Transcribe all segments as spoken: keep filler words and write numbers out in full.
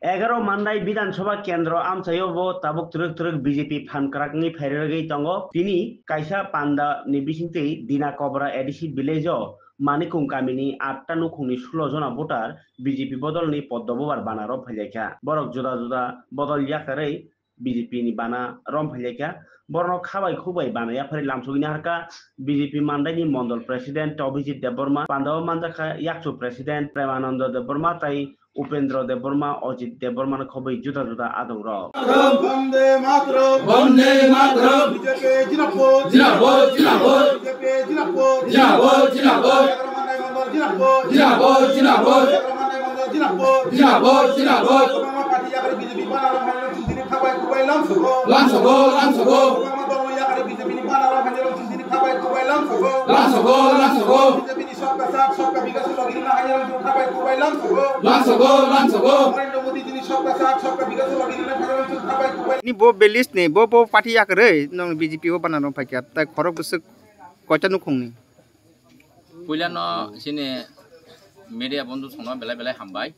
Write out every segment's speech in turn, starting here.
Egaroh Mandai Bidhan Sabha Kendro amchaio bo tabuk twrwk twrwk B J P phan kwrak wngwi phairwgwi tongo. Tini kaisa panda ni bisingtwi Dina Kobra A D C village o Manikung kamini atta nukhungni sulo jona voter B J P bodolni poddo bubar bana rom phailaikha. Borok juda juda bodol yakarwi B J P ni bana rom phailaikha. Borno khabai khubai bana yaphari lamsogwi naharkha B J P Mandai ni Mondol President Abhijit Debbarma, pandao manjakha Yakchu President Premanando Debbarma tai Upendra Debbarma, Ajit Debbarma no khobwi juda juda adongrok. Bande Mataram! Bande Mataram! B J P Jinapur! Jinapur! Jinapur! B J P Jinapur! Jinapur! Jinapur! Jinapur! Jinapur! Jinapur! Jinapur! Jinapur! Jinapur! Jinapur! Jinapur! Kwbangma party yakarwi B J P bana rom phailaikha, chwng tini khabai khubai lamsogo. Lamsogo, lamsogo. Kwbangma dol yakarwi B J P ni bana rom phailaikha, chwng tini khabai khubai lamsogo. Lamsogo, lamsogo. B J P ni Sabka Saath, Sabka Vikas o logi rwna haino chwng khabai khubai lamsogo. Lamsogo, lamsogo. Narendra Modi jini Sabka Saath, Sabka Vikas o logi rwna haino chwng khabai khubai. Ni bo village ni, bo, bo party yakarwi nwng B J P o bana rom phaikha, tai khorok bwswk koita nukhungni. Puilano chini media bondhu songno belai belai hambai.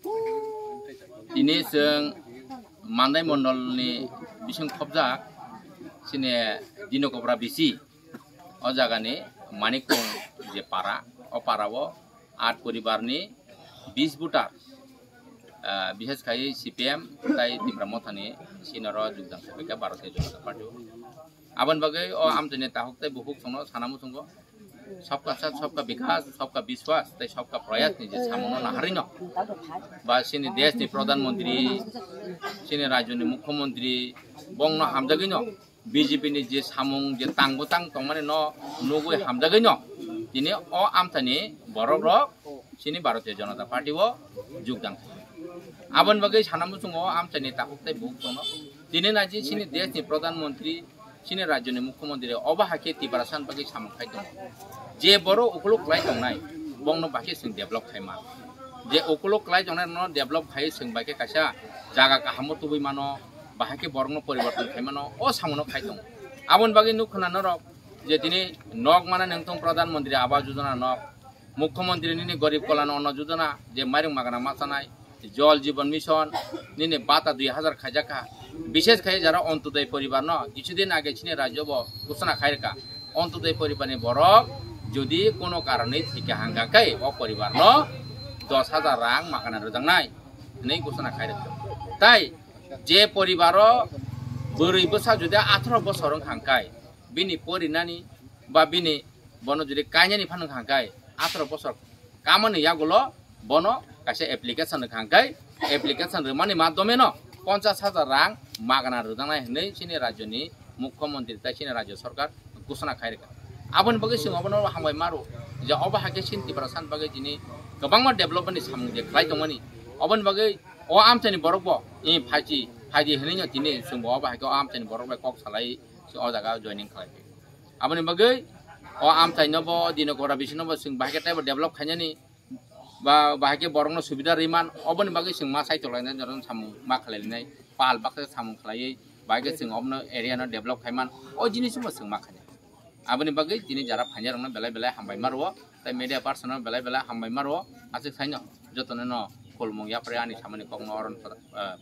Tini chwng Mandai Mondolni bising khobjak chini Dino Kobra B C, o jagani Manikung je para, o parao aat poribarni bis voter, ah, bishes khai C P M tai Tipra Mothani sinoro jogdang khaikha Bharatiya Janata Party o. Aboni bagwi o amchaini takhuk tei bukhuk songno sana muchungo. Sabka Saath, Sabka Vikas, Sabka Vishwas tei Sabka Prayas ni je samungno naharwino ba chini desh ni Pradhan Mantri, chini rajyo ni Mukhyamantri bongno hamjagwino B J P ni je samung je tang bwtang tongmani no nugwi hamjagwino tini o amchaini borok rok chini Bharatiya Janata Party o jogdang khai. Aboni bagwi sana muchungo o amchaini takhuk tei bukhuk songno. Tini naji chini desh ni Pradhan Mantri, chini rajyo ni Mukhyamantri obo hai khe Tiprasa ni bagwi samung khai tongo. Je borok ukuluk klai tongnai, bongno bahai khe chwng develop khai man. Je ukuluk klai tongnai no develop khai chwng bahai khe kaisa jaga kahamo tubui mano, bahai khe borokno poriborton khai mano, o samungno khai tongo. Aboni bagwi nuk khna norok je tini nok mana nangthung Pradhan Mantri Awas Yojana nok, Mukhyamantri nini Garib Kalyan Anna Yojana, je mairung magana ma chanai, Jal Jeevan Mission, nini bata dui hajar khaijakha. Bishes khai jara Antyodoi poribar no, kichudin age chini rajyo bo ghosona khairwkha. Antyodoi poribar ni borok jodi kono karonwi thwikha hangkha khe, o poribar no dos hajar rang magana rwjaknai hwnwi ghosona khairwkha. Tai je poribaro bwrwi bwsa jodi atharo bosor wngkha hangkhe, bini porinani ba bini bono jodi kainani phano hangkhe atharo bosor kamani yagulo bono kaisa application rwkha hangkhe, application rwmani madhyome no ponchas hajar rang magana rwjaknai hwnwi chini rajyoni Mukhyamantri tai chini rajyo sarkar ghosona khai rwkha. Aboni bagwi chwng obono hambai maro je obo hai khe chini Tiprasa ni bagwi tini kwbangma development ni samung je khlai tongmani. Oboni bagwi o amchaini borok bo, eh, phaidi, phaidi hwnwi no tini chwng bo obo hai khe o amchaini borok bai kok salai o jaga joining khlai. Aboni bagwi o amchaino bo Dino Kobra bisingno bo chwng bahai khe teibo develop khainani ba bahai khe borokno subida rwi man, oboni bagwi chwng ma sai tonglainai jorok samung ma khlailainai, pal baksa samung khlaiwi bahai khe chwng obono area no develop khai man, o jinis bo chwng ma khainai. Aboni bagwi tini jara phainai rokno belai belai hambai ma rwo, tei media person no belai belai hambai ma rwo, aswk saino jotono no khulumung yapri ani samani kokno oron, eh,